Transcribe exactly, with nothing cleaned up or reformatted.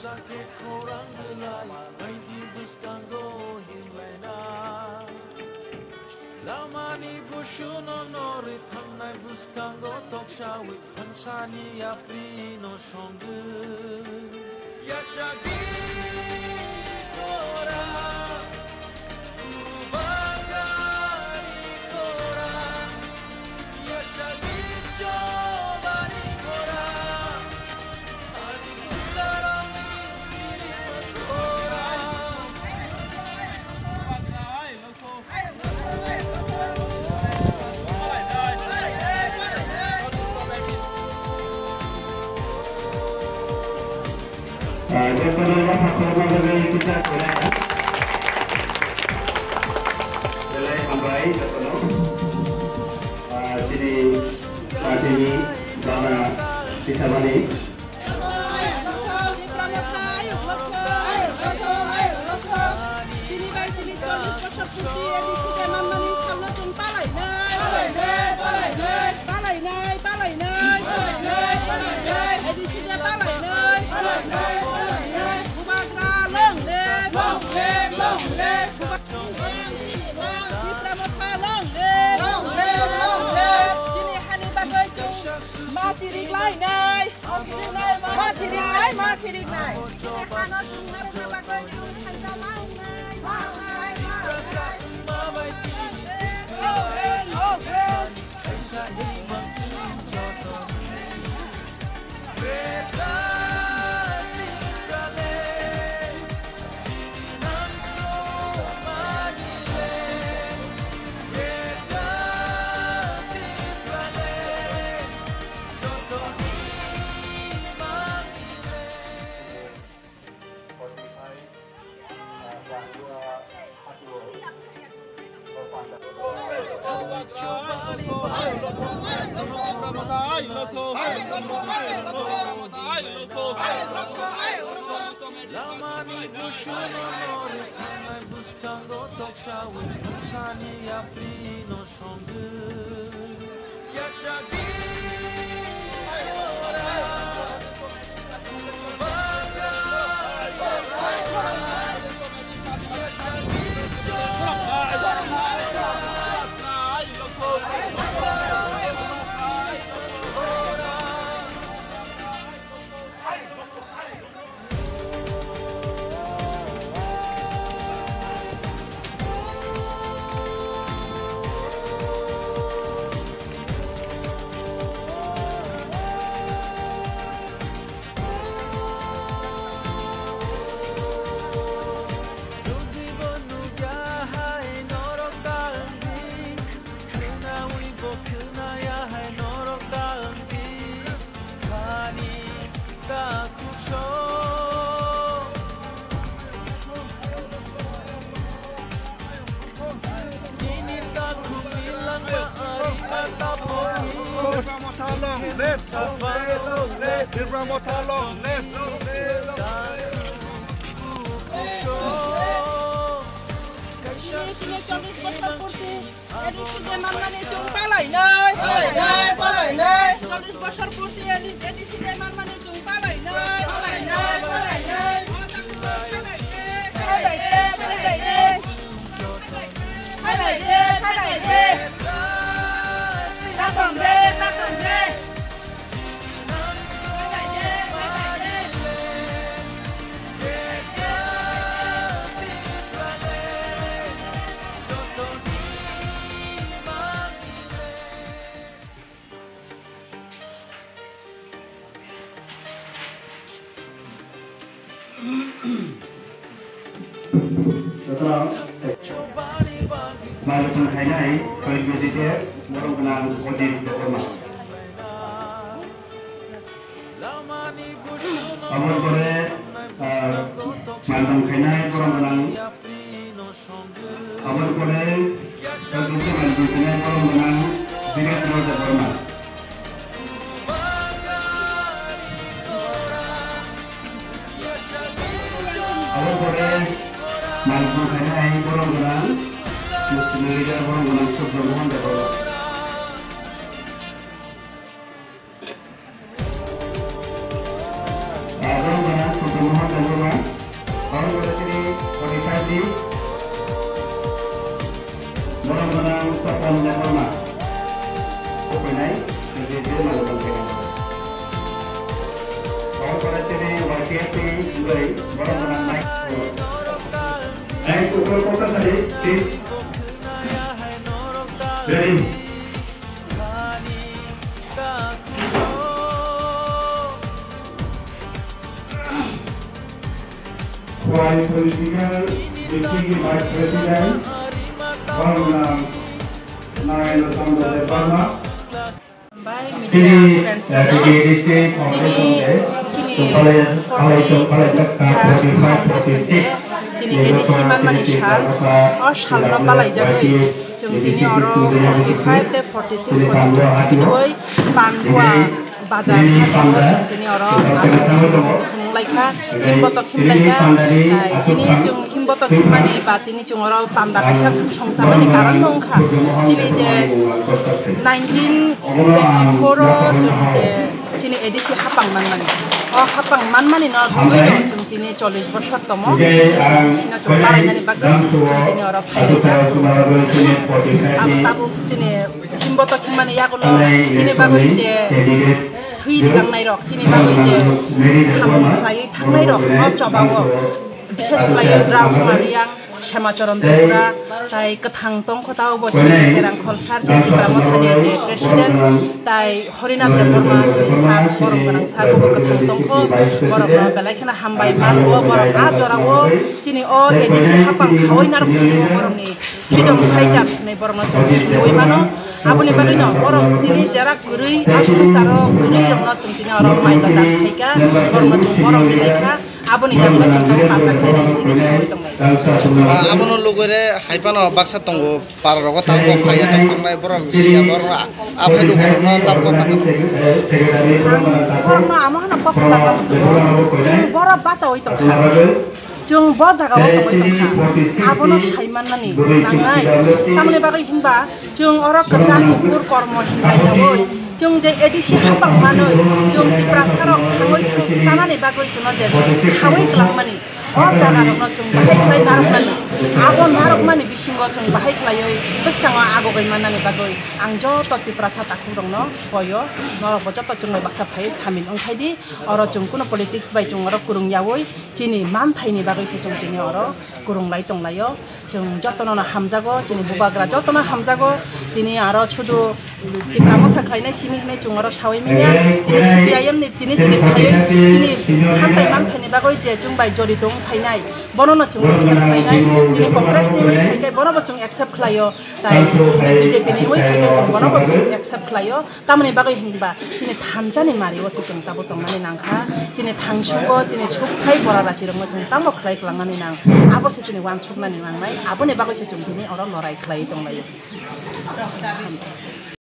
Sakhe khorang rwlai, baidi bwskango himlaina. Lamani busuno norwi thangnai bwskango toksawi, phansani yaprino songwi. Yachagwi kora, kubagari kora, yachagwi chobari kora. Belai hambai jotono. Ah, chini party ni bana tisabani. Chini bai chini chollish bosor purti A D C de manmani salno chwng palainai. Palainai, palainai. Palainai, palainai. Palainai, palainai. A D C de palainai. Palainai, palainai. Bubagra long live. Long live, long live. Tipra Motha long live. Long live, long live. Chini hani bagwi chwng ma chiriklainai. Ma chiriklainai, ma chiriklainai. Chini hano chwng narwkna bagwi chwng thansa ma wngnai. Ma wngnai, ma wngnai. Long live, long live. Lamani busuno norwi thangnai bwskango toksawi, phansani yaprino songwi. Tipra Motha long live, long live, long live. Tipra Motha long live, long live, long live. Chini chini chollish bosor purti A D C de manmani chwng palainai, palainai, palainai. Chollish bosor purti A D C de manmani chwng palainai, palainai, palainai. Phalai de, phalai de. Phalai de, phalai de. Tathong de, tathong de. Jotono mari phone khainai, koi bisi khe borok gwnang Odin Debbarma. Aboni pore, ah, mari phone khainai borok gwnang. Aboni pore, koi bisi mari phone khainai borok gwnang Birendra Debbarma. Abo pore, mari phone khainai borok gwnang, Muslim leader borok gwnang, Surjo Mohan Debbarma. Borok gwnang, Surjo Mohan Debbarma. Borok gwnang Tapan Debbarma. Kuphai nai, tei tei malo tong khe. Borok gwnang tini Y T F ni bwrwi, borok gwnang nai. Nai, kuphur kokta sari, please. Ready. Khwai Political District Vice President, Honorable Narendra Chandra Debbarma. Bai, media friends, tini, eh, T D A D C Foundation Day, tini, tini chwng palai, palai, chwng palai jak kha, forty-five, forty-six. Chini A D C manmani sal, o salno palaijagwi chwng tini oro forty-five tei forty-six bo chwng sibidoi Pankua bazar hatongo chwng tini oro thwnglaikha, himbotok himlaikha, tai tini chwng himbotok himmani ba tini chwng oro panda kaisa songchamani karon no wngkha. Chini je nineteen fifty-four o chwng je chini A D C hapang manmani. O hapang manmani no chwng tini chollish bosor tomo. Chini sina chwng palainani bagwi chwng tini oro phailaijak. Abo tabuk chini himbotok himmani yagulo chini bagwi je thwi rigangnai rok, chini bagwi je samung khlaiwi thangnai rok no chobao. Bishes khlaiwi Drauma Riang, Semacharan Tripura, tai kwthang tongkho tao bo chini Kerang Kholsar, chini Tipra Mothani je president, tai Horinath Debbarma, chini sir, borom gwnang sir, bo kwthang tongkho, borok no belai kheno hambai man, o borok a jora o chini o A D C hapang khawi narwk borokni freedom fighter hinwi borokno chwng siniwi mano. Aboni bagwino borok tini jera kwrwi, a swngcharo kwrwi rokno chwng tini oro mai da da khaikha, borokno chwng borom rilaikha. Aboni yakno chwng tamo panda khlainai tini thangwi tonglai. Ah, abono lugure hai phano baksa tongo, para rogo tam kok khaiya tong tongnai borok siya borok a phai lugo rokno tam kok kachang. Ang borokno amo hano kok kachang, chwng borok bachaui tongkha. Chwng bo jaga o tongwi tongkha, abono sai mannani nangnai. Tamoni bagwi hinba chwng oro kwchar kuphur kormo hinlaiyaui chwng je A D C hapang manwi chwng Tiprasa rok thangwi thang chanani bagwi chwngno je khaui kwlangmani, o jaga rokno chwng bahai khlai narwkmani, abo narwkmani bisingo chwng bahai khlaiwi bwskango agogwi mannani bagwi ang joto Tiprasa takhuk rokno koyo, norokbo joto chwngno baksa phaiwi samil wngkhaidi. Oro chwng kuno politics bai chwng oro kwrwng yaui chini manthaini bagwi se chwng tini oro kwrwng lai tong laio. Chwng jotono no hamjago, chini bubagra jotono hamjago. Tini aro sudu Tipra Motha khlainai simi hinwi chwng oro saui manya. Tini C P I M ni tini chini phaiwi chini santai manthaini bagwi je chwng bai jorito wng phainai, bono no chwng accept khlainai. Tini Congress ni wngwi phaikhai bono bo chwng accept khlaio. Tai B J P ni wngwi phaikhai chwng bono bo accept khlaio. Tamoni bagwi hinba chini thansa ni mari o se chwng tabuk tongnani nangkha, chini thangsugo chini sukthai bora rachirokno chwng tamo khlai kwlangnani nang, abo se chini uansuknani nangnai, aboni bagwi se chwng tini oro lorai khlaiwi tonglaio.